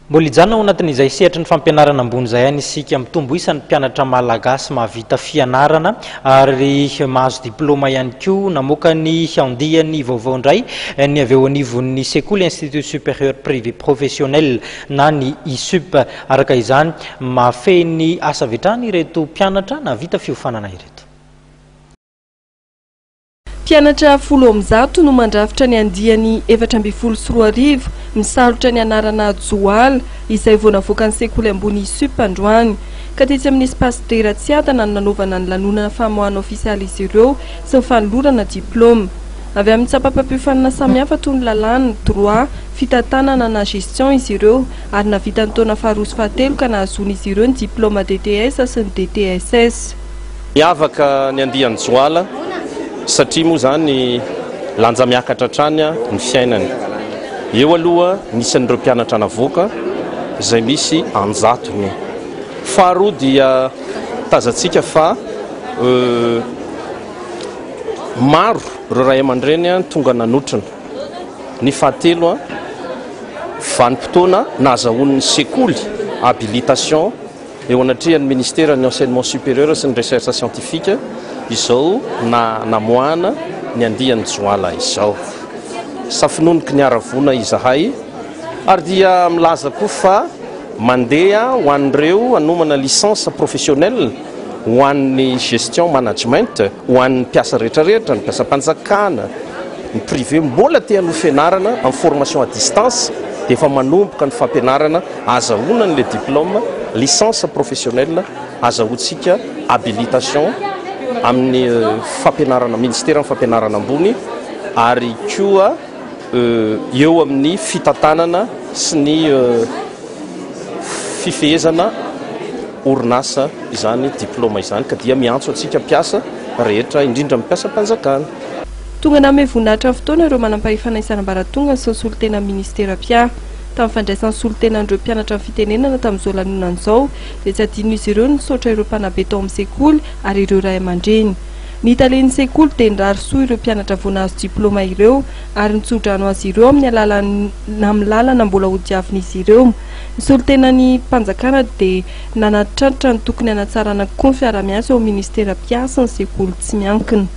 Mbola hijanona ao anatin'izay sehatry ny fampianarana ambony izay ihany isika. Mitombo isa ny mpianatra malagasy mahavita fianarana ary mahazo diplaoma ihany koa. Namoaka ny andiany vaovao indray ny avy eo anivon'ny sekoly Institut Supérieur Privé Professionnel na ny ISUP. Araka izany, mahafehy ny asa avy hatrany ireto mpianatra nahavita fiofanana ireto. Mpianatra 110 no mandrafitra ny andiany 2014 misalotra ny anarana Joala izay vao navoakan'ny sekoly ambony ISUP androany. Ka tetsy amin'ny Espace D Ratsiadana no nanaovana ny lanonana famoahana ofisialy izy ireo sy ny fanolorana diplaoma. Avy amin'ny tsampam-pampiofanana samihafa toy ny lalàna, droit, fitantanana na gestion izy ireo ary nahavita ny taona faharoa sy fahatelo ka nahazoan'izy ireo ny diplaoma DTS sy ny DTSS. Miavaka ny andiany Joala satria moa izany lanja miakatra hatrany ny fiainany. Eo aloha ny isan'ireo mpianatra navoaka izay misy an-jatony. Faharoa dia tazantsika fa maro ireo ray aman-dreny tonga nanotrona. Ny fahatelo, vanim-potoana nahazahoan'ny sekoly habilitation. Eo anatrehan'ny Ministeran'ny Enseignement Supérieur sy ny Recherche Scientifique izao na namoahana ny andiany Joala izao. Safononiky ny haravoana izahay ary dia milaza koa fa mandeha ho an'ireo hanomana licence professionnelle ho an'ny gestion management, ho an'ny mpiasa rehetrarehetra, ny mpiasam-panjakana, ny privé mbola te hanohy fianarana amin'ny formation à distance dia efa manomboka ny fampianarana azahoana an'ilay diplôme licence professionnelle azahoantsika habilitation amin'ny fampianarana ministeran'ny fampianarana ambony ary koa eo amin'ny fitantanana sy ny fifehezana orinasa izany diplôme izany ka dia miantso antsika mpiasa rehetra indrindra ny mpiasam-panjakana. Tonga nanome voninahitra ny fotoana ireo manampahefana isan'ambaratongany sy ny solontenan'ny ministera mpiahy. Tamin'ny fandraisan'ny solontenan'ireo mpianatra ny fitenenana tamin'izao lanonana izao dia tsy adinon'izy ireo ny nisaotra ireo mpanabe tao amin'ny sekoly ary ireo ray aman-dreny. Ny talen'ny sekoly dia nirary soa ireo mpianatra vao nahazo diplaoma ireo ary nitsodrano azy ireo amin'ny alalan'ny amin'ny lalana mbola hodiavin'izy ireo. Ny solontenan'ny mpanjakana dia nanatitrantitra ny tokony hanatsarana kokoa ny fiarahamiasa eo amin'ny ministera mpiahy sy ny sekoly tsy miankina.